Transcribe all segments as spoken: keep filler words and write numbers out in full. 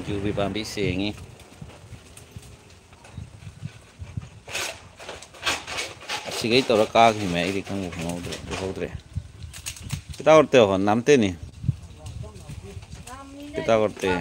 ꯌꯨꯕꯤ ꯄꯥꯝꯕꯤ ꯁꯦꯡꯉꯤ꯫ ꯑꯁꯤꯈꯩ ꯇꯧꯔ ꯀꯥꯈꯤꯕꯅꯦ, ꯑꯩꯗꯤ ꯈꯪꯕꯨ ꯈꯪꯍꯧꯗ꯭ꯔꯦ, ꯎꯍꯧꯗ꯭ꯔꯦ꯫ ꯀꯤꯇꯥ ꯀꯔꯇꯦ ꯍꯣ, ꯅꯥꯝꯇꯦ ꯅꯤ꯫ ꯀꯤꯇꯥ ꯀꯔꯇꯦ꯫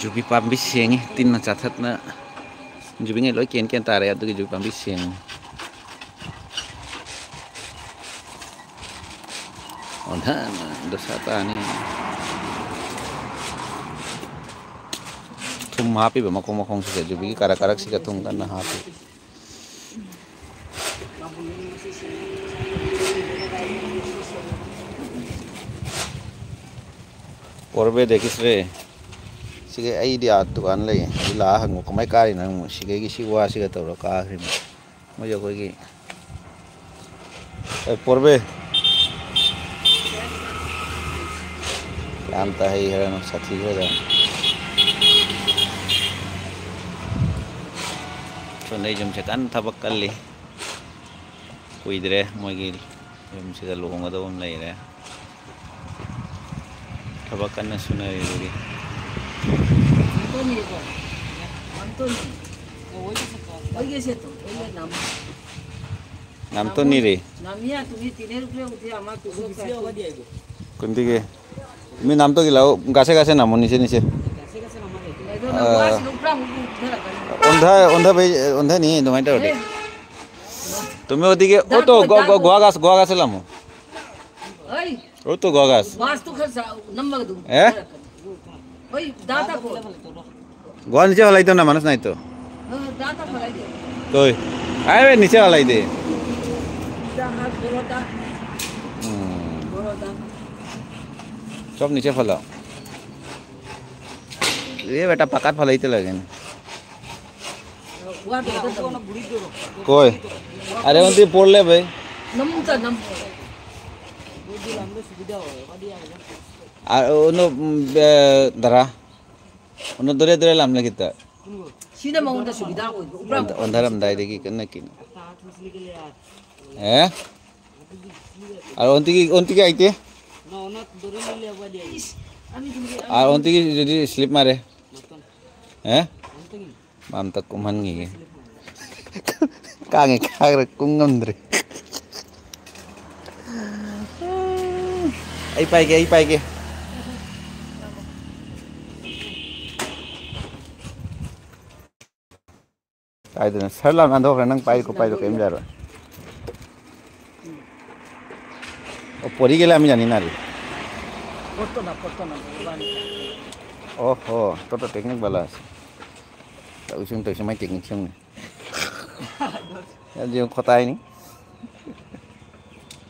ꯌꯨꯕꯤ ꯄꯥꯝꯕꯤ ꯁꯦꯡꯉꯤ, ꯇꯤꯟꯅ ꯆꯥꯊꯠꯅ꯫ ꯌꯨꯕꯤꯉꯩ ꯂꯣꯏ ꯀꯦꯟ ꯀꯦꯟ ꯇꯥꯔꯦ, ꯑꯗꯨꯒꯤ ꯌꯨꯕꯤ ꯄꯥꯝꯕꯤ ꯁꯦꯡꯉꯤ꯫ ꯑꯣꯟꯊꯅ ꯗꯁꯥ ꯇꯥꯅꯤ꯫ ꯊꯨꯝ ꯍꯥꯞꯄꯤꯕ ꯃꯈꯣꯡ ꯃꯈꯣꯡꯁꯤꯗ, ꯌꯨꯕꯤꯒꯤ ꯀꯥꯔꯛ ꯀꯥꯔꯛꯁꯤꯗ ꯊꯨꯝ ꯀꯟꯅ ꯍꯥꯞꯄꯤ꯫ ꯄꯣꯔꯕꯦ ꯗꯦꯈꯤꯁ꯭ꯔꯦ꯫ ꯁꯤꯒꯤ ꯑꯩꯗꯤ ꯑꯥ ꯗꯨꯀꯥꯟ ꯂꯩ, ꯑꯗꯨ ꯂꯥꯛꯑ ꯍꯪꯉꯨ ꯀꯃꯥꯏ ꯀꯥꯔꯤꯅꯣ ꯅꯪ? ꯁꯤꯒꯩꯒꯤ ꯁꯤ ꯋꯥꯁꯤꯒ ꯇꯧꯔ ꯀꯥꯈ꯭ꯔꯤꯅꯤ꯫ ꯃꯣꯏꯁꯦ ꯑꯩꯈꯣꯏꯒꯤ, ꯑꯦ, ꯄꯣꯔꯕꯦ꯫ ꯌꯥꯝ ꯇꯥꯍꯩ ꯍꯥꯏꯔꯅꯨ, ꯁꯥꯊꯤ ꯈꯔ꯫ ꯁꯣꯝꯗꯩ ꯌꯨꯝꯁꯦ ꯀꯟꯅ ꯊꯕꯛ ꯀꯜꯂꯤ꯫ ꯀꯨꯏꯗ꯭ꯔꯦ ꯃꯣꯏꯒꯤ ꯌꯨꯝꯁꯤꯗ ꯂꯨꯍꯣꯡꯒꯗꯕ ꯑꯃ ꯂꯩꯔꯦ꯫ ꯊꯕꯛ ꯀꯟꯅ ꯁꯨꯅꯔꯤꯕꯒꯤ꯫ নাম তো নিরে। নামিয়া তুমি তিনের উপরে উঠে আমার কুকুর খায়। কোন দিকে? তুমি নাম তো গিলাও, গাছে গাছে নামো, নিচে নিচে। গাছে গাছে নামা যায়। একদম আহ, না, ওয়া ছিল, উপরা উঠে রাখা। অন্ধা, অন্ধা ভাই, অন্ধা নেই, তোমার এটা ওটা। তুমি ওদিকে, ও তো গ-, গ-, গোয়া গাছ, গোয়া গাছে নামো। ꯑꯩ ꯑꯣ ꯇꯣ ꯒꯣꯒꯥꯁ꯫ ꯃꯥꯁꯇꯨ ꯈꯔ ꯆꯥ-, ꯅꯝꯃꯒ ꯑꯗꯨꯝ ꯑꯦ? ꯍꯣꯏ, ꯗꯥ ꯇꯥꯈꯣ꯫ ꯒꯣꯍꯥ ꯅꯤꯆꯦ ꯐꯂꯥꯏ ꯇꯣ ꯅ ꯃꯅꯁ ꯅꯥꯏ ꯇꯣ꯫ ꯑ, ꯗꯥ ꯇꯥ ꯐꯂꯥꯏ ꯇꯣ꯫ ꯇꯣꯏ꯫ ꯑꯥꯏ ꯋꯦ ꯅꯤꯆꯦ ꯐꯂꯥꯏ ꯇꯦ꯫ ꯗꯥ ꯍꯥ ꯕꯣꯔꯣꯗꯥ꯫ ꯎꯝ꯫ ꯕꯣꯔꯣꯗꯥ꯫ ꯆꯣꯞ ꯅꯤꯆꯦ ꯐꯂꯥ꯫ ये बेटा पकात फलाई तो लगे ना। ꯋꯥꯗꯣ ꯑꯗꯨ ꯇꯧ꯫ ꯀꯣꯏ꯫ ꯑꯔꯦ ꯎꯟꯇꯤ ꯄꯣꯜꯂꯦ ꯚꯥꯏ꯫ ꯅꯝꯇ ꯅꯝ꯫ ꯑ, ꯎꯅꯣ, ꯎꯝ, ꯕꯦ, ꯗꯔꯥ꯫ ꯎꯅꯣ ꯗꯣꯔꯦ ꯗꯣꯔꯦ ꯂꯥꯝꯂꯦ ꯈꯤꯇ꯫ ꯁꯤꯅ ꯃꯉꯣꯟꯗ ꯁꯨꯕꯤꯗꯥ ꯑꯣꯏꯕ꯫ ꯎꯕ꯭ꯔꯥ? ꯑꯣꯟꯊ-, ꯑꯣꯟꯊꯔꯝꯗꯥꯏꯗꯒꯤ ꯀꯟꯅ ꯀꯤꯅꯣ꯫ ꯑꯦ? ꯑ, ꯑꯣꯟꯇꯤꯒꯤ, ꯑꯣꯟꯇꯤꯒꯤ ꯑꯥꯏꯇꯦ? ꯑ, ꯑꯣꯟꯇꯤꯒꯤ ꯖꯨꯗꯤ ꯁ꯭ꯂꯤꯞ ꯃꯥꯔꯦ꯫ ꯑꯦ? ꯃꯥ ꯑꯝꯇ ꯀꯨꯝꯍꯟꯈꯤꯒꯦ꯫ ꯀꯥꯡꯉꯦ ꯈꯥꯡꯈ꯭ꯔꯦ, ꯀꯨꯝ ꯉꯝꯗ꯭ꯔꯦ꯫ ꯑꯩ ꯄꯥꯏꯒꯦ, ꯑꯩ ꯄꯥꯏꯒꯦ꯫ ꯀꯥꯏꯗꯅꯣ? ꯁꯔ ꯂꯥꯎ ꯅꯥꯟꯊꯣꯛꯈ꯭ꯔꯦ, ꯅꯪ ꯄꯥꯏꯔꯤꯀꯣ, ꯄꯥꯏꯔꯤꯀꯣ, ꯀꯩꯝ ꯌꯥꯔꯣꯏ꯫ ꯑꯣ, ꯄꯣꯔꯤꯒꯦ ꯂꯥꯃꯤ ꯌꯥꯅꯤ ꯅꯥꯔꯤ꯫ ꯄꯣꯠꯇꯣꯅ, ꯄꯣꯠꯇꯣꯅ, ꯏꯕꯥꯅꯤ꯫ ꯑꯣ ꯍꯣ, ꯇꯣ ꯇꯣ ꯇꯦꯛꯅꯤꯛ ꯕꯥꯂꯥ꯫ ꯇꯧꯁꯤꯡ ꯇꯧꯁꯤꯡ ꯃꯥꯏ ꯇꯦꯛꯅꯤꯛ ꯁꯤꯡꯅꯤ꯫ ꯌꯥꯝ ꯈꯣꯇꯥꯏꯅꯤ꯫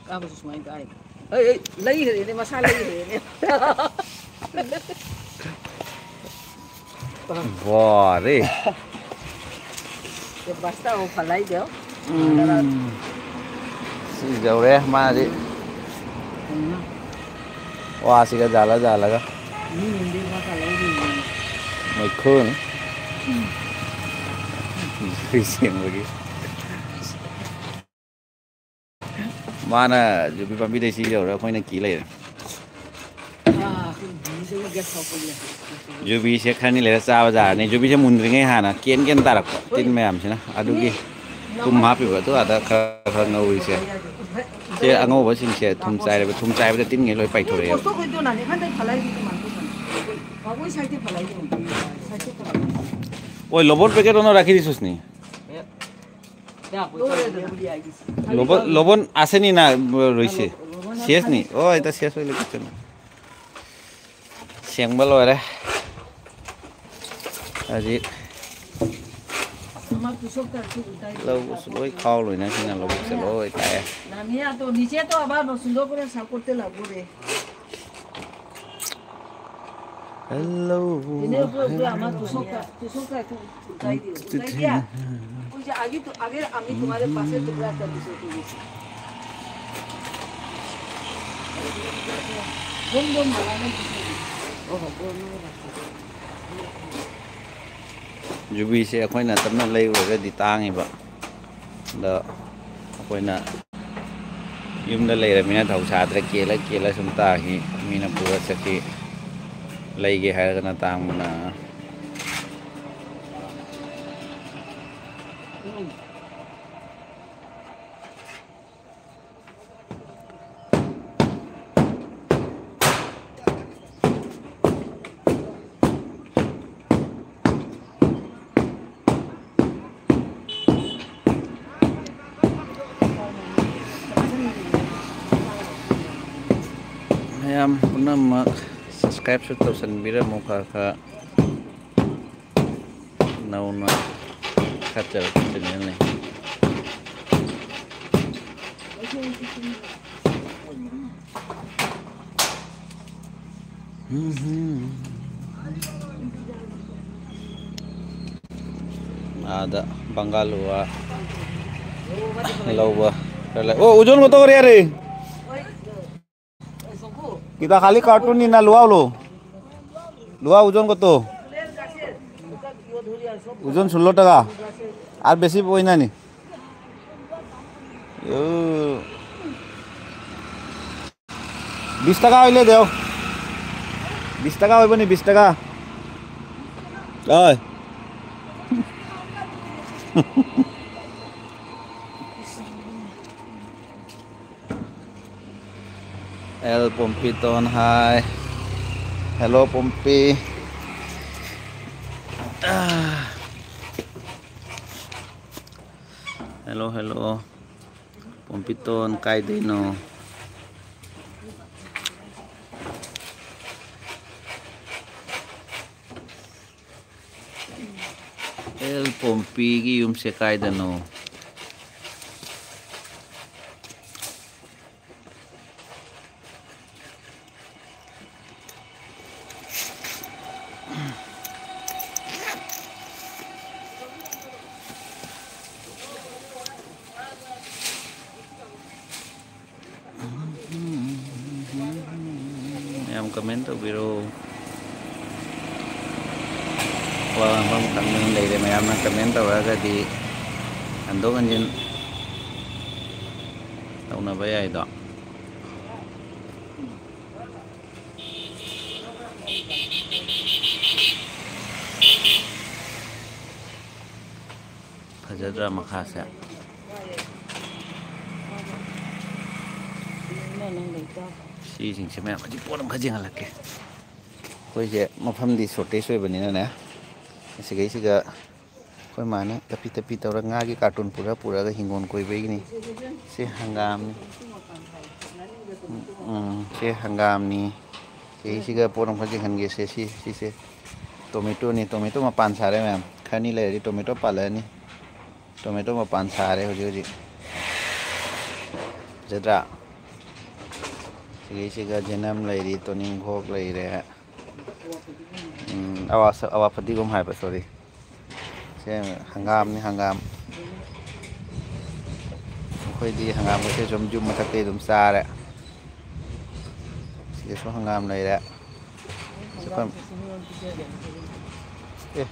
ꯀꯥꯕꯁꯨ ꯁꯨꯃꯥꯏꯅ ꯀꯥꯏ꯫ ꯑꯩ, ꯑꯩ, ꯂꯩꯈ꯭ꯔꯦꯅꯦ, ꯃꯁꯥ ꯂꯩꯈ꯭ꯔꯦꯅꯦ꯫ ꯕꯥꯔꯦ꯫ ꯕꯁꯇ ꯑꯃꯨꯛ ꯐꯠꯂꯛꯏꯗꯣ꯫ ꯎꯝ꯫ ꯁꯤ ꯌꯧꯔꯦ ꯃꯥꯗꯤ꯫ ꯎꯝ꯫ ꯋꯥꯁꯤꯒ ꯖꯥꯜꯂ ꯖꯥꯜꯂꯒ꯫ ꯃꯤ ꯃꯤꯡꯗꯤ ꯃꯥ ꯀꯥ ꯂꯧꯔꯤꯅꯦ꯫ ꯃꯩꯈꯨꯅꯤ꯫ ꯁꯦꯡꯕꯒꯤ꯫ ꯃꯥꯅ ꯌꯨꯕꯤ ꯄꯥꯝꯕꯤꯗꯩ ꯁꯤ ꯌꯧꯔꯒ ꯑꯩꯈꯣꯏꯅ ꯀꯤ ꯂꯩꯔꯦ꯫ ꯌꯨꯕꯤꯁꯦ ꯈꯔꯅꯤ ꯂꯩꯔ ꯆꯥꯕ ꯌꯥꯔꯅꯤ꯫ ꯌꯨꯕꯤꯁꯦ ꯃꯨꯟꯗ꯭ꯔꯤꯉꯩ ꯍꯥꯟꯅ ꯀꯦꯟ ꯀꯦꯟ ꯇꯥꯔꯛꯄ ꯇꯤꯟ ꯃꯌꯥꯝꯁꯤꯅ꯫ ꯑꯗꯨꯒꯤ ꯊꯨꯝ ꯍꯥꯞꯄꯤꯕ ꯑꯗꯨ ꯑꯗ ꯈꯔ ꯈꯔ ꯉꯧꯔꯤꯁꯦ꯫ ꯁꯦ ꯑꯉꯧꯕꯁꯤꯡꯁꯦ ꯊꯨꯝ ꯆꯥꯏꯔꯦꯕ꯫ ꯊꯨꯝ ꯆꯥꯏꯕꯗ ꯇꯤꯟꯉꯩ ꯂꯣꯏ ꯄꯥꯏꯊꯣꯔꯛꯑꯦꯕ꯫ ওই লবণ পেকেট ওনো ৰাখি দিছস নি? লবণ, লবণ আছে নি না রইছে? ꯁꯦꯁꯅꯤ꯫ ꯑꯣ, ꯍꯦꯛꯇ ꯁꯦꯁ ꯑꯣꯏ ꯂꯩ ꯀꯤꯠꯆꯟ꯫ ꯁꯦꯡꯕ ꯂꯣꯏꯔꯦ꯫ ꯍꯧꯖꯤꯛ ꯂꯧꯁꯨ ꯂꯣꯏ ꯈꯥꯎ ꯂꯣꯏꯅ ꯁꯤꯅ ꯂꯧꯕꯨꯛꯁꯦ ꯂꯣꯏ ꯇꯥꯛꯑꯦ꯫ Hello, hello. ꯌꯨꯕꯤꯁꯦ ꯑꯩꯈꯣꯏꯅ ꯇꯞꯅ ꯂꯩꯔꯨꯔꯒꯗꯤ ꯇꯥꯡꯉꯤꯕ꯫ ꯑꯗꯣ ꯑꯩꯈꯣꯏꯅ ꯌꯨꯝꯗ ꯂꯩꯔꯕꯅꯤꯅ ꯊꯧ ꯁꯥꯗ꯭ꯔꯦ, ꯀꯦꯜꯂ ꯀꯦꯜꯂ ꯁꯨꯝ ꯇꯥꯈꯤ꯫ ꯃꯤꯅ ꯄꯨꯔ ꯆꯠꯈꯤ꯫ ꯂꯩꯒꯦ ꯍꯥꯏꯔꯒꯅ ꯇꯥꯡꯕꯅ꯫ ꯃꯌꯥꯝ ꯄꯨꯝꯅꯃꯛ subscribeꯁꯨ ꯇꯧꯁꯟꯕꯤꯔꯝꯃꯨ ꯈꯔ ꯈꯔ꯫ ꯅꯧꯅ ꯈꯠꯆꯔꯛꯄ channelꯅꯤ꯫ ꯑꯥꯗ ꯕꯪꯒꯥꯂꯨꯋꯥ ꯂꯧꯕ ꯈꯔ ꯂꯩ꯫ ꯑꯣ, ওজন কত করে আরে? কিতা খালি কার্টুন নি না লোয়াও লো? লোয়া ওজন কত? ওজন ষোলো টাকা। আর বেশি ওই না নি? ও। বিশ টাকা হইলে দেও। বিশ টাকা হইব নি? বিশ টাকা। অয়। El Pompiton, hi. Hello, Pompi. Ah. Hello, hello. Pompiton, ꯀꯥꯏꯗꯩꯅꯣ? ꯑꯦꯜ ꯄꯣꯝꯄꯤꯒꯤ ꯌꯨꯝꯁꯦ ꯀꯥꯏꯗꯅꯣ? ꯃꯌꯥꯝ comment ꯇꯧꯕꯤꯔꯣ꯫ ꯋꯥ ꯉꯥꯡꯐꯝ ꯈꯪꯗꯅ ꯂꯩꯔꯦ꯫ ꯃꯌꯥꯝꯅ comment ꯇꯧꯔꯛꯑꯒꯗꯤ ꯍꯟꯗꯣꯛ ꯍꯟꯖꯤꯟ ꯇꯧꯅꯕ ꯌꯥꯏꯗꯣ꯫ ꯐꯖꯗ꯭ꯔꯥ ꯃꯈꯥꯁꯦ? ꯁꯤꯁꯤꯡꯁꯦ ꯃꯌꯥꯝ ꯍꯧꯖꯤꯛ ꯄꯣꯠ ꯑꯃꯈꯛ ꯌꯦꯡꯍꯜꯂꯛꯀꯦ꯫ ꯑꯩꯈꯣꯏꯁꯦ ꯃꯐꯝꯗꯤ shortage ꯑꯣꯏꯕꯅꯤꯅꯅꯦ, ꯑꯁꯤꯈꯩꯁꯤꯒ ꯑꯩꯈꯣꯏ ꯃꯥꯅ ꯇꯞꯄꯤ ꯇꯞꯄꯤ ꯇꯧꯔ ꯉꯥꯒꯤ carton ꯄꯨꯔ ꯄꯨꯔꯒ ꯍꯤꯡꯒꯣꯜ ꯀꯣꯏꯕꯒꯤꯅꯤ꯫ ꯁꯤ ꯍꯪꯒꯥꯝꯅꯤ꯫ ꯎꯝ, ꯁꯤ ꯍꯪꯒꯥꯝꯅꯤ꯫ ꯁꯤꯁꯤꯒ ꯄꯣꯠ ꯑꯃꯈꯛ ꯌꯦꯡꯍꯟꯒꯦꯁꯦ꯫ ꯁꯤ, ꯁꯤꯁꯦ tomatoꯅꯤ꯫ Tomato ꯃꯄꯥꯟ ꯁꯥꯔꯦ ꯃꯌꯥꯝ꯫ ꯈꯔꯅꯤ ꯂꯩꯔꯗꯤ tomato ꯄꯥꯜꯂꯛꯑꯅꯤ꯫ Tomato ꯃꯄꯥꯟ ꯁꯥꯔꯦ ꯍꯧꯖꯤꯛ ꯍꯧꯖꯤꯛ꯫ ꯐꯖꯗ꯭ꯔꯥ? ꯁꯤꯒꯤꯁꯤꯒ ꯖꯦꯅꯝ ꯂꯩꯔꯤ, ꯇꯣꯅꯤꯡꯈꯣꯛ ꯂꯩꯔꯦ꯫ ꯎꯝ, ꯑꯋꯥ-, ꯑꯋꯥ ꯐꯗꯤꯒꯣꯝ ꯍꯥꯏꯕ, sorry꯫ ꯁꯦ ꯍꯪꯒꯥꯝꯅꯤ, ꯍꯪꯒꯥꯝ꯫ ꯑꯩꯈꯣꯏꯗꯤ ꯍꯪꯒꯥꯝꯒꯁꯦ ꯁꯨꯝ ꯌꯨꯝ ꯃꯊꯛꯇꯩ ꯑꯗꯨꯝ ꯆꯥꯔꯦ꯫ ꯁꯤꯗꯁꯨ ꯍꯪꯒꯥꯝ ꯂꯩꯔꯦ꯫ ꯁꯤ ꯑꯩꯈꯣꯏ, ꯑꯦ,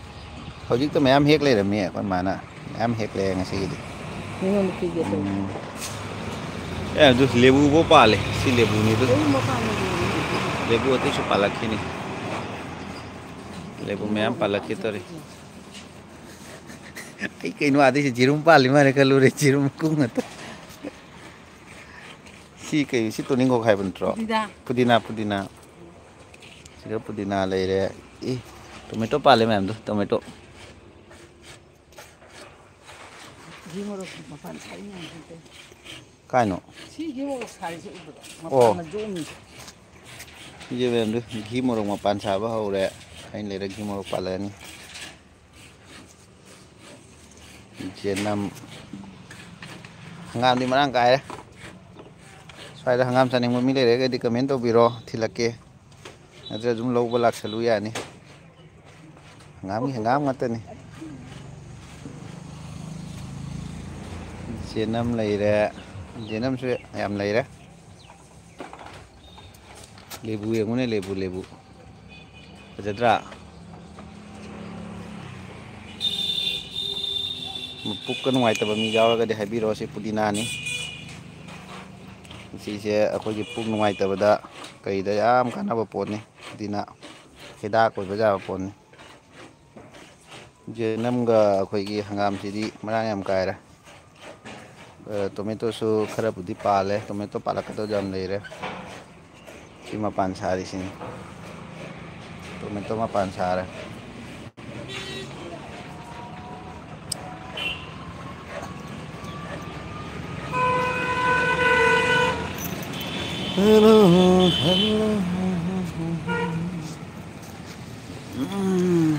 ꯍꯧꯖꯤꯛꯇ ꯃꯌꯥꯝ ꯍꯦꯛ ꯂꯩꯔꯝꯃꯤ ꯑꯩꯈꯣꯏ ꯃꯥꯅ꯫ ꯃꯌꯥꯝ ꯍꯦꯛ ꯂꯩꯔꯦ ꯉꯁꯤꯒꯤꯗꯤ꯫ ꯃꯤꯉꯣꯟꯗ ꯄꯤꯒꯦ ꯇꯧꯕ꯫ ꯎꯝ꯫ ꯑꯦ, ꯑꯗꯨ ꯂꯦꯕꯨꯐꯥꯎ ꯄꯥꯜꯂꯦ꯫ ꯁꯤ ꯂꯦꯕꯨꯅꯤ ꯑꯗꯨ꯫ ꯂꯦꯕꯨ ꯃꯄꯥꯟꯗꯗꯤ ꯂꯦꯕꯨ ꯑꯇꯩꯁꯨ ꯄꯥꯜꯂꯛꯈꯤꯅꯤ꯫ ꯂꯦꯕꯨ ꯃꯌꯥꯝ ꯄꯥꯜꯂꯛꯈꯤ ꯇꯧꯔꯤ꯫ ꯑꯩ ꯀꯩꯅꯣ ꯑꯥꯗꯩꯁꯦ ꯖꯤꯔꯨꯝ ꯄꯥꯜꯂꯤ ꯃꯥꯜꯂꯦ ꯈꯜꯂꯨꯔꯦ, ꯖꯤꯔꯨꯝ ꯃꯀꯨ ꯉꯥꯛꯇ꯫ ꯁꯤ ꯀꯩ, ꯁꯤ ꯇꯣꯅꯤꯡꯈꯣꯛ ꯍꯥꯏꯕ ꯅꯠꯇ꯭ꯔꯣ? ꯐꯨꯗꯤꯅꯥ꯫ ꯐꯨꯗꯤꯅꯥ, ꯐꯨꯗꯤꯅꯥ꯫ ꯁꯤꯗ ꯄꯨꯗꯤꯅꯥ ꯂꯩꯔꯦ꯫ ꯏ, tomato ꯄꯥꯜꯂꯦ ꯃꯌꯥꯝꯗꯣ, tomato꯫ ꯃꯣꯔꯣꯛ ꯃꯄꯥꯟ ꯁꯥꯏ ꯃꯌꯥꯝꯁꯦ꯫ ꯀꯥꯏꯅꯣ? ꯁꯤꯒꯤ ꯃꯣꯔꯣꯛ ꯁꯥꯔꯤꯁꯦ ꯎꯗ꯭ꯔꯣ? ꯑꯣ꯫ ꯃꯄꯥꯟꯒ ꯌꯣꯝꯃꯤ꯫ ꯁꯤꯁꯦ ꯃꯌꯥꯝꯗꯣ ꯘꯤ ꯃꯣꯔꯣꯛ ꯃꯄꯥꯟ ꯁꯥꯕ ꯍꯧꯔꯦ꯫ ꯑꯩꯅ ꯂꯩꯔ ꯘꯤ ꯃꯣꯔꯣꯛ ꯄꯥꯜꯂꯛꯑꯅꯤ꯫ ꯆꯦꯅꯝ꯫ ꯍꯪꯒꯥꯝꯗꯤ ꯃꯔꯥꯡ ꯀꯥꯏꯔꯦ꯫ ꯁ꯭ꯋꯥꯏꯗ ꯍꯪꯒꯥꯝ ꯆꯥꯅꯤꯡꯕ ꯃꯤ ꯂꯩꯔꯒꯗꯤ comment ꯇꯧꯕꯤꯔꯣ, ꯊꯤꯜꯂꯛꯀꯦ꯫ ꯅꯠꯇ꯭ꯔ ꯑꯗꯨꯝ ꯂꯧꯕ ꯂꯥꯛꯁꯜꯂꯨ ꯌꯥꯅꯤ꯫ ꯍꯪꯒꯥꯝꯒꯤ ꯍꯪꯒꯥꯝ ꯉꯥꯛꯇꯅꯤ꯫ ꯆꯦꯅꯝ ꯂꯩꯔꯦ꯫ ꯆꯦꯅꯝꯁꯨ ꯌꯥꯝ ꯂꯩꯔꯦ꯫ ꯂꯦꯕꯨ ꯌꯦꯡꯉꯨꯅꯦ, ꯂꯦꯕꯨ, ꯂꯦꯕꯨ꯫ ꯐꯖꯗ꯭ꯔꯥ? ꯄꯨꯛꯀ ꯅꯨꯡꯉꯥꯏꯇꯕ ꯃꯤ ꯌꯥꯎꯔꯒꯗꯤ ꯍꯥꯏꯕꯤꯔꯛꯑꯣ, ꯁꯤ ꯄꯨꯗꯤꯅꯥꯅꯤ꯫ ꯁꯤꯁꯦ ꯑꯩꯈꯣꯏꯒꯤ ꯄꯨꯛ ꯅꯨꯡꯉꯥꯏꯇꯕꯗ ꯀꯩꯗ ꯌꯥꯝ ꯀꯥꯟꯅꯕ ꯄꯣꯠꯅꯤ꯫ ꯄꯨꯗꯤꯅꯥ ꯍꯤꯗꯥꯛ ꯑꯣꯏꯕ ꯌꯥꯕ ꯄꯣꯠꯅꯤ꯫ ꯖꯦꯅꯝꯒ ꯑꯩꯈꯣꯏꯒꯤ ꯍꯪꯒꯥꯝꯁꯤꯗꯤ ꯃꯔꯥꯡ ꯌꯥꯝ ꯀꯥꯏꯔꯦ꯫ ꯑ, ꯇꯣꯃꯦꯇꯣꯁꯨ ꯈꯔꯕꯨꯗꯤ ꯄꯥꯜꯂꯦ꯫ ꯇꯣꯃꯦꯇꯣ ꯄꯥꯜꯂꯛꯀꯗꯧ ꯌꯥꯝ ꯂꯩꯔꯦ꯫ ꯁꯤ ꯃꯄꯥꯟ ꯁꯥꯔꯤꯁꯤꯅꯤ꯫ ꯇꯣꯃꯦꯇꯣ ꯃꯄꯥꯟ ꯁꯥꯔꯦ꯫ ꯎꯝ꯫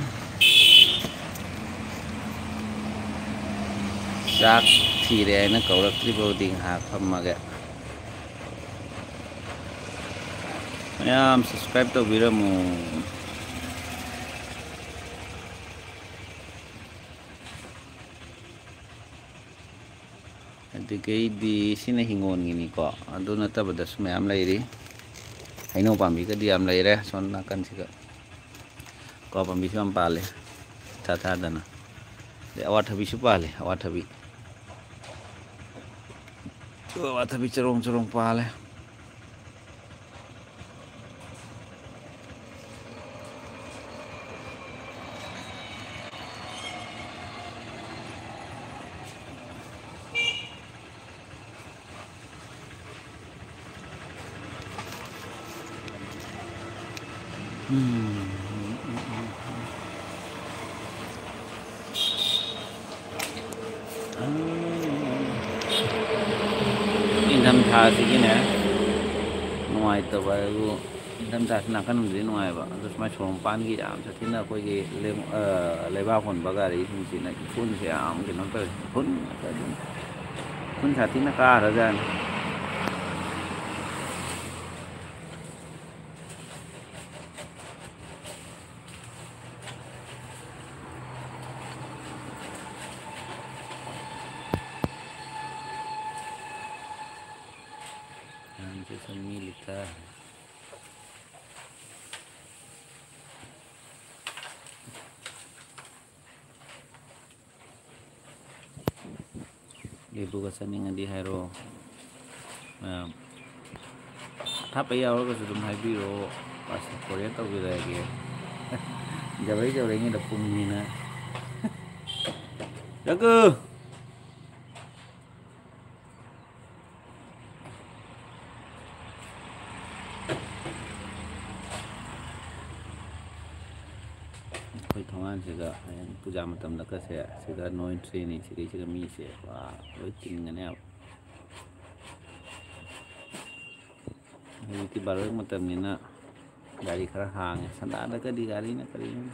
ꯆꯥꯛ ꯊꯤꯔꯦ ꯍꯥꯏꯅ ꯀꯧꯔꯛꯇ꯭ꯔꯤ ꯐꯥꯎꯗꯤ ꯉꯥꯏꯍꯥꯛ ꯐꯝꯃꯒꯦ꯫ ꯃꯌꯥꯝ subscribe ꯇꯧꯕꯤꯔꯝꯃꯨ꯫ ꯑꯗꯨꯗꯒꯤꯗꯤ ꯁꯤꯅ ꯍꯤꯡꯒꯣꯜꯒꯤꯅꯤꯀꯣ, ꯑꯗꯨ ꯅꯠꯇꯕꯗꯁꯨ ꯃꯌꯥꯝ ꯂꯩꯔꯤ꯫ ꯍꯩꯅꯧ ꯄꯥꯝꯕꯤꯒꯗꯤ ꯌꯥꯝ ꯂꯩꯔꯦ ꯁꯣꯝ ꯅꯥꯀꯟꯁꯤꯒ꯫ ꯀ꯭ꯋꯥ ꯄꯥꯝꯕꯤꯁꯨ ꯌꯥꯝ ꯄꯥꯜꯂꯦ, ꯏꯊꯥ ꯊꯥꯗꯅ꯫ ꯑꯗꯩ ꯑꯋꯥꯊꯕꯤꯁꯨ ꯄꯥꯜꯂꯦ, ꯑꯋꯥꯊꯕꯤ꯫ ꯑꯋꯥꯊꯕꯤ ꯆꯔꯣꯡ ꯆꯔꯣꯡ ꯄꯥꯜꯂꯦ꯫ ꯎꯝ꯫ ꯏꯪꯊꯝꯊꯥꯁꯤꯒꯤꯅꯦ ꯅꯨꯡꯉꯥꯏꯇꯕ ꯍꯥꯏꯕꯨ, ꯅꯤꯡꯊꯝꯊꯥꯁꯤ ꯅꯥꯀꯟ ꯑꯃꯗꯗꯤ ꯅꯨꯡꯉꯥꯏꯕ, ꯑꯗꯣ ꯁꯨꯃꯥꯏꯅ ꯁꯣꯔꯣꯛ ꯃꯄꯥꯟꯒꯤ ꯌꯥꯝ ꯁꯥꯊꯤꯅ ꯑꯩꯈꯣꯏꯒꯤ ꯂꯩ-, ꯑ, ꯂꯩꯕꯥꯛ ꯍꯣꯟꯕ ꯒꯥꯔꯤꯁꯤꯡꯁꯤꯅ ꯏꯐꯨꯟꯁꯦ ꯌꯥꯝ ꯀꯩꯅꯣ ꯇꯧꯋꯦ, ꯏꯐꯨꯟ ꯉꯥꯛꯇ ꯑꯗꯨꯝ, ꯏꯐꯨꯟ ꯁꯥꯊꯤꯅ ꯀꯥꯈ꯭ꯔꯖꯥꯠꯅꯤ꯫ ꯌꯥꯝ ꯆꯦꯛꯁꯤꯟ ꯃꯤ ꯂꯤꯇꯔ꯫ ꯂꯦꯕꯨꯒ ꯆꯠꯅꯤꯡꯉꯗꯤ ꯍꯥꯏꯔꯛꯑꯣ ꯃꯌꯥꯝ꯫ ꯑꯊꯥꯞꯄ ꯌꯥꯎꯔꯒꯁꯨ ꯑꯗꯨꯝ ꯍꯥꯏꯕꯤꯔꯛꯑꯣ, ꯄꯥꯔꯁꯦꯜ ꯀꯣꯔꯤꯌꯔ ꯇꯧꯕꯤꯔꯛꯑꯒꯦ꯫ ꯌꯧꯔꯛꯏ ꯌꯧꯔꯛꯏꯉꯩꯗ ꯄꯨꯡꯅꯤꯅ꯫ ꯌꯥꯀꯨ! ꯑꯩꯈꯣꯏ ꯊꯣꯡꯒꯥꯟꯁꯤꯒ ꯍꯌꯦꯡ ꯄꯨꯖꯥ ꯃꯇꯝꯗꯀꯁꯦ ꯁꯤꯒ ꯅꯣꯏ ꯊ꯭ꯔꯤꯅꯤ, ꯁꯤꯗꯩꯁꯤꯒ ꯃꯤꯁꯦ ꯄꯨꯔꯥ ꯂꯣꯏ ꯆꯤꯟꯒꯅꯦꯕ꯫ ꯍꯧꯖꯤꯛꯇꯤ ꯕꯥꯔꯣ ꯃꯇꯝꯅꯤꯅ ꯒꯥꯔꯤ ꯈꯔ ꯍꯥꯡꯉꯦ꯫ ꯁꯟꯗꯥꯗꯒꯗꯤ ꯒꯥꯔꯤꯅ ꯀꯔꯤꯅꯣ꯫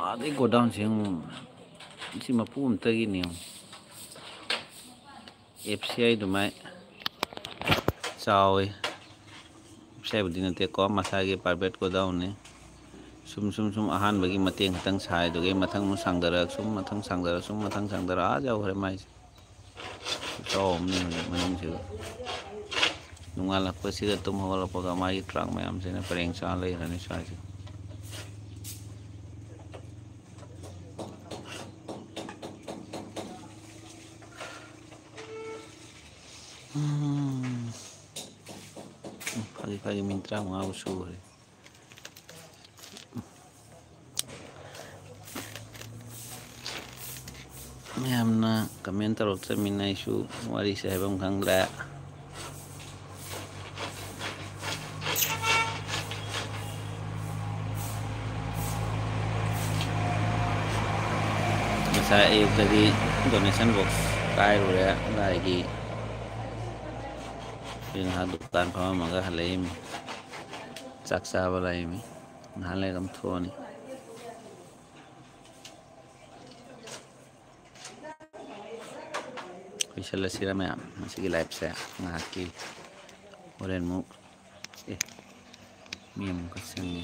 ꯑꯥꯗꯩ ꯒꯣꯗꯥꯎꯟꯁꯦ ꯌꯦꯡꯉꯨ꯫ ꯁꯤ ꯃꯄꯨ ꯑꯝꯇꯒꯤꯅꯤ ꯌꯦꯡꯉꯨ꯫ ꯑꯦꯐ ꯁꯤ ꯑꯥꯏ ꯑꯗꯨꯃꯥꯏ ꯆꯥꯎꯋꯤ꯫ ꯑꯦꯐ ꯁꯤ ꯑꯥꯏꯕꯨꯗꯤ ꯅꯠꯇꯦꯀꯣ, ꯃꯁꯥꯒꯤ ꯄ꯭ꯔꯥꯏꯚꯦꯠ ꯒꯣꯗꯥꯎꯟꯅꯤ꯫ ꯁꯨꯝ ꯁꯨꯝ ꯁꯨꯝ ꯑꯍꯥꯟꯕꯒꯤ ꯃꯇꯦꯡ ꯈꯛꯇꯪ ꯁꯥꯏ, ꯑꯗꯨꯗꯒꯤ ꯃꯊꯪ ꯑꯃꯨꯛ ꯁꯥꯡꯗꯔꯛ, ꯁꯨꯝ ꯃꯊꯪ ꯁꯥꯡꯗꯔꯛ, ꯁꯨꯝ ꯃꯊꯪ ꯁꯥꯡꯗꯔꯛ, ꯑꯥ ꯌꯧꯈ꯭ꯔꯦ ꯃꯥꯏꯁꯦ꯫ ꯈꯨꯆꯥꯎ ꯑꯃꯅꯤ ꯍꯧꯖꯤꯛ ꯃꯅꯨꯡꯁꯤꯗ꯫ ꯅꯣꯡꯉꯥꯜꯂꯛꯄꯁꯤꯗ ꯇꯨꯝ ꯍꯧꯒꯠꯂꯛꯄꯒ ꯃꯥꯒꯤ ꯇ꯭ꯔꯥꯛ ꯃꯌꯥꯝꯁꯤꯅ ꯄꯔꯦꯡ ꯁꯥ ꯂꯩꯈ꯭ꯔꯅꯤ ꯁ꯭ꯋꯥꯏꯁꯦ꯫ ꯎꯝ꯫ ꯈꯖꯤꯛ ꯈꯖꯤꯛ ꯃꯤꯅꯤꯠ ꯇꯔꯥꯃꯉꯥꯕꯨ ꯁꯨꯈ꯭ꯔꯦ꯫ ꯌꯥꯝꯅ ꯀꯃꯦꯟ ꯇꯧꯔꯛꯇ꯭ꯔꯕꯅꯤꯅ ꯑꯩꯁꯨ ꯋꯥꯔꯤꯁꯦ ꯍꯥꯏꯐꯝ ꯈꯪꯗ꯭ꯔꯦ꯫ ꯉꯁꯥꯏ ꯑꯌꯨꯛꯇꯗꯤ donation box ꯀꯥꯏꯔꯨꯔꯦ, ꯂꯥꯏꯒꯤ꯫ ꯁꯤ ꯉꯥꯏꯍꯥꯛ ꯗꯨꯀꯥꯟ ꯐꯝꯃꯝꯃꯒ ꯍꯜꯂꯛꯏꯃꯤ꯫ ꯆꯥꯛ ꯆꯥꯕ ꯂꯥꯛꯏꯃꯤ꯫ ꯉꯥꯏꯍꯥꯛ ꯂꯩꯔꯒ ꯑꯃꯨꯛ ꯊꯣꯛꯑꯅꯤ꯫ ꯂꯣꯏꯁꯤꯜꯂꯁꯤꯔ ꯃꯌꯥꯝ, ꯉꯁꯤꯒꯤ live ꯁꯦ ꯉꯥꯏꯍꯥꯛꯀꯤ꯫ ꯍꯣꯔꯦꯟ ꯑꯃꯨꯛ, ꯑꯦ, ꯃꯤ ꯑꯃꯨꯛꯀ ꯆꯪꯉꯦ꯫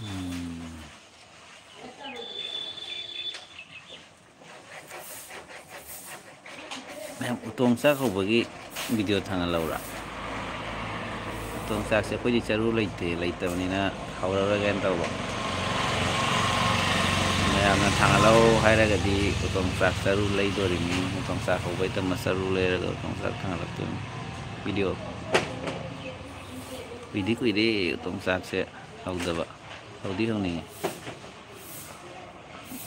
ꯎꯝ꯫ ꯃꯌꯥꯝ ꯎꯇꯣꯡ ꯆꯥꯛ ꯍꯧꯕꯒꯤ video ꯊꯥꯡꯒꯠꯍꯧꯔꯥ? ꯎꯇꯣꯡ ꯆꯥꯛꯁꯦ ꯑꯩꯈꯣꯏꯗꯤ ꯆꯔꯨ ꯂꯩꯇꯦ, ꯂꯩꯇꯕꯅꯤꯅ ꯍꯧꯔꯔꯣꯏꯒꯦꯅ ꯇꯧꯕ꯫ ꯃꯌꯥꯝꯅ ꯊꯥꯡꯒꯠꯍꯧ ꯍꯥꯏꯔꯒꯗꯤ ꯎꯇꯣꯡ ꯆꯥꯛ ꯆꯔꯨ ꯂꯩꯗꯣꯔꯤꯃꯤ꯫ ꯎꯇꯣꯡ ꯆꯥꯛ ꯍꯧꯕꯩꯗꯃꯛ ꯆꯔꯨ ꯂꯩꯔꯒ ꯎꯇꯣꯡ ꯆꯥꯛ ꯊꯥꯡꯒꯠꯂꯛꯇꯣꯏꯅꯤ꯫ Video ꯀꯨꯏꯗꯤ ꯀꯨꯏꯔꯦ ꯎꯇꯣꯡ ꯆꯥꯛꯁꯦ ꯍꯧꯗꯕ꯫ ꯍꯧꯗꯤ ꯍꯧꯅꯤꯡꯉꯤ꯫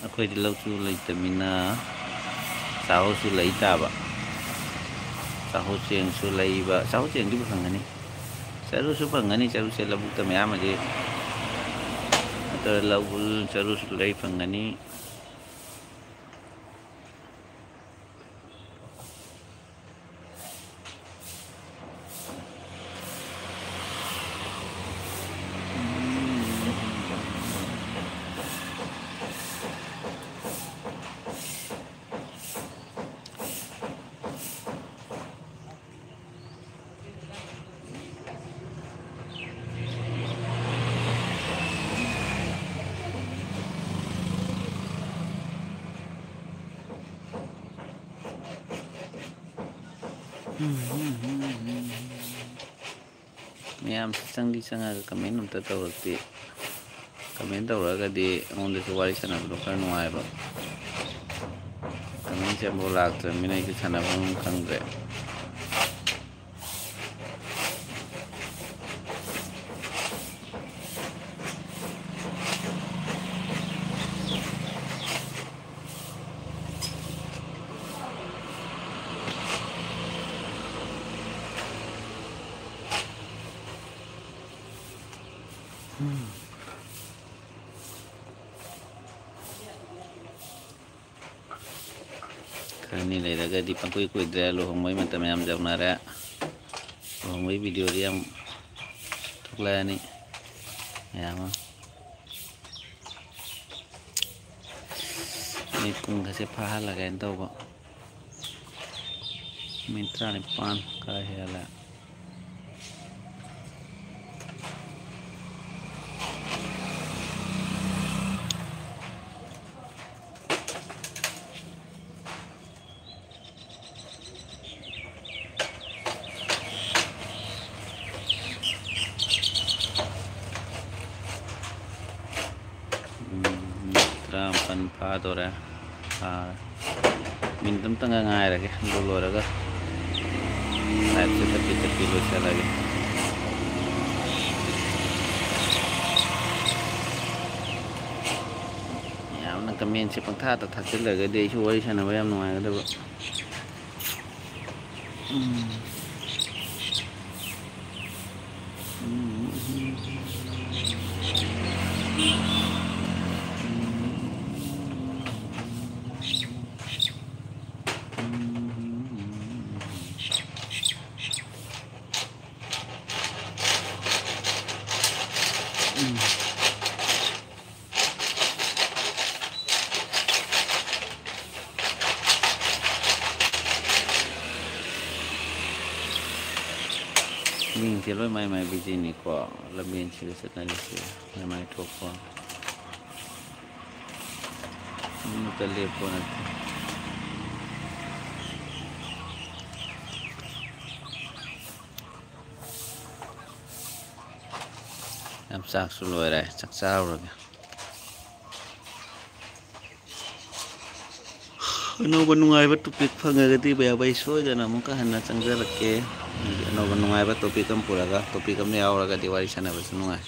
ꯑꯩꯈꯣꯏꯗꯤ ꯂꯧꯁꯨ ꯂꯩꯇꯃꯤꯅ ꯆꯥꯛꯍꯧꯁꯨ ꯂꯩ ꯇꯥꯕ꯫ ꯆꯥꯛꯍꯧ ꯆꯦꯡꯁꯨ ꯂꯩꯕ, ꯆꯥꯛꯍꯧ ꯆꯦꯡꯗꯤ ꯐꯪꯒꯅꯤ꯫ ꯆꯔꯨꯁꯨ ꯐꯪꯒꯅꯤ, ꯆꯔꯨꯁꯦ ꯂꯧꯕꯨꯛꯇ ꯃꯌꯥꯝ ꯑꯃꯗꯤ꯫ ꯑꯗꯨ ꯂꯧ-, ꯆꯔꯨꯁꯨ ꯂꯩ ꯐꯪꯒꯅꯤ꯫ ꯃꯌꯥꯝꯁꯦ ꯆꯪꯗꯤ ꯆꯪꯉꯒ comment ꯑꯝꯇ ꯇꯧꯔꯛꯇꯦ꯫ Comment ꯇꯧꯔꯛꯑꯒꯗꯤ ꯑꯩꯉꯣꯟꯗꯁꯨ ꯋꯥꯔꯤ ꯁꯥꯟꯅꯕꯗꯣ ꯈꯔ ꯅꯨꯡꯉꯥꯏꯕ꯫ ꯃꯤꯁꯦ ꯑꯃꯐꯥꯎ ꯂꯥꯛꯇ꯭ꯔꯕꯅꯤꯅ ꯑꯩꯁꯨ ꯁꯥꯟꯅꯐꯝ ꯈꯪꯗ꯭ꯔꯦ꯫ ꯈꯔꯅꯤ ꯂꯩꯔꯒꯗꯤ ꯄꯪꯀꯨꯏ ꯀꯨꯏꯗ꯭ꯔꯦ, ꯂꯨꯍꯣꯡꯕꯩ ꯃꯇꯝ ꯌꯥꯝ ꯌꯧꯅꯔꯦ꯫ ꯂꯨꯍꯣꯡꯕꯩ ꯚꯤꯗꯤꯑꯣꯗꯤ ꯌꯥꯝ ꯊꯣꯛꯂꯛꯑꯅꯤ ꯃꯌꯥꯝ ꯑꯃ꯫ ꯃꯤꯅꯤꯠ ꯀꯨꯟꯒꯁꯦ ꯐꯥꯍꯜꯂꯒꯦꯅ ꯇꯧꯕ꯫ ꯃꯤꯅꯤꯠ ꯇꯔꯥꯅꯤꯄꯥꯟ ꯈꯔ ꯍꯦꯜꯂꯦ꯫ ꯎꯝ, ꯃꯤꯅꯤꯠ ꯇꯔꯥꯃꯥꯄꯟ ꯐꯥꯗꯣꯔꯦ꯫ ꯐꯥꯔꯦ꯫ ꯃꯤꯅꯤꯠ ꯑꯃꯇꯪꯒ ꯉꯥꯏꯔꯒꯦ, ꯑꯗꯨ ꯂꯣꯏꯔꯒ ꯂꯥꯏꯞꯁꯦ ꯇꯞꯄꯤ ꯇꯞꯄꯤ ꯂꯣꯏꯁꯤꯜꯂꯒꯦ꯫ ꯌꯥꯝꯅ ꯀꯃꯦꯟꯁꯦ ꯄꯪꯊꯥꯗ ꯊꯥꯖꯤꯜꯂꯒꯗꯤ ꯑꯩꯁꯨ ꯋꯥꯔꯤ ꯁꯥꯟꯅꯕ ꯌꯥꯝ ꯅꯨꯡꯉꯥꯏꯒꯗꯕ꯫ ꯎꯝ꯫ ꯃꯤꯁꯤꯡꯁꯦ ꯂꯣꯏ ꯃꯥꯏ ꯃꯥꯏ ꯕꯤꯖꯤꯅꯤꯀꯣ, ꯂꯝꯕꯦꯟꯁꯤꯗ ꯆꯠꯅꯔꯤꯁꯦ ꯃꯥꯏ ꯃꯥꯏ ꯊꯣꯛꯄ꯫ ꯑꯃꯠꯇ ꯂꯦꯞꯄ ꯅꯠꯇꯦ꯫ ꯌꯥꯝ ꯆꯥꯛꯁꯨ ꯂꯣꯏꯔꯦ, ꯆꯥꯛ ꯆꯥꯔꯨꯔꯒꯦ꯫ ꯑꯅꯧꯕ ꯅꯨꯡꯉꯥꯏꯕ ꯇꯣꯄꯤꯛ ꯐꯪꯉꯒꯗꯤ ꯃꯌꯥꯝ ꯑꯩ ꯁꯣꯏꯗꯅ ꯑꯃꯨꯛꯀ ꯍꯟꯅ ꯆꯪꯖꯔꯛꯀꯦ꯫ ꯑꯅꯧꯕ ꯅꯨꯡꯉꯥꯏꯕ ꯇꯣꯄꯤꯛ ꯑꯃ ꯄꯨꯔꯒ, ꯇꯣꯄꯤꯛ ꯑꯃ ꯌꯥꯎꯔꯒꯗꯤ ꯋꯥꯔꯤ ꯁꯥꯟꯅꯕꯁꯨ ꯅꯨꯡꯉꯥꯏ꯫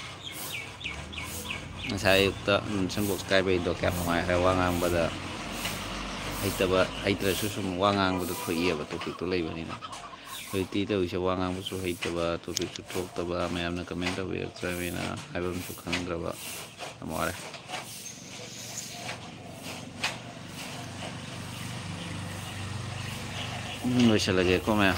ꯉꯁꯥꯏ ꯑꯌꯨꯛꯇ ꯅꯨꯡꯁꯟ ꯕꯣꯛꯁ ꯀꯥꯏꯕꯩꯗꯣ ꯀꯌꯥꯝ ꯅꯨꯡꯉꯥꯏꯈ꯭ꯔꯦ꯫ ꯋꯥ ꯉꯥꯡꯕꯗ ꯍꯩꯇꯕ, ꯍꯩꯇ꯭ꯔꯁꯨ ꯁꯨꯝ ꯋꯥ ꯉꯥꯡꯕꯗ ꯊꯣꯛꯏꯑꯕ, ꯇꯣꯄꯤꯛꯇꯣ ꯂꯩꯕꯅꯤꯅ꯫ ꯍꯧꯖꯤꯛꯇꯤ ꯇꯧꯔꯤꯁꯦ ꯋꯥ ꯉꯥꯡꯕꯁꯨ ꯍꯩꯇꯕ, ꯇꯣꯄꯤꯛꯁꯨ ꯊꯣꯛꯇꯕ, ꯃꯌꯥꯝꯅ ꯀꯃꯦꯟ ꯇꯧꯕꯤꯔꯛꯇ꯭ꯔꯕꯅꯤꯅ ꯍꯥꯏꯕ ꯑꯃꯁꯨ ꯈꯪꯗ꯭ꯔꯕ꯫ ꯌꯥꯝ ꯋꯥꯔꯦ꯫ ꯎꯝ, ꯂꯣꯏꯁꯤꯜꯂꯒꯦꯀꯣ ꯃꯌꯥꯝ꯫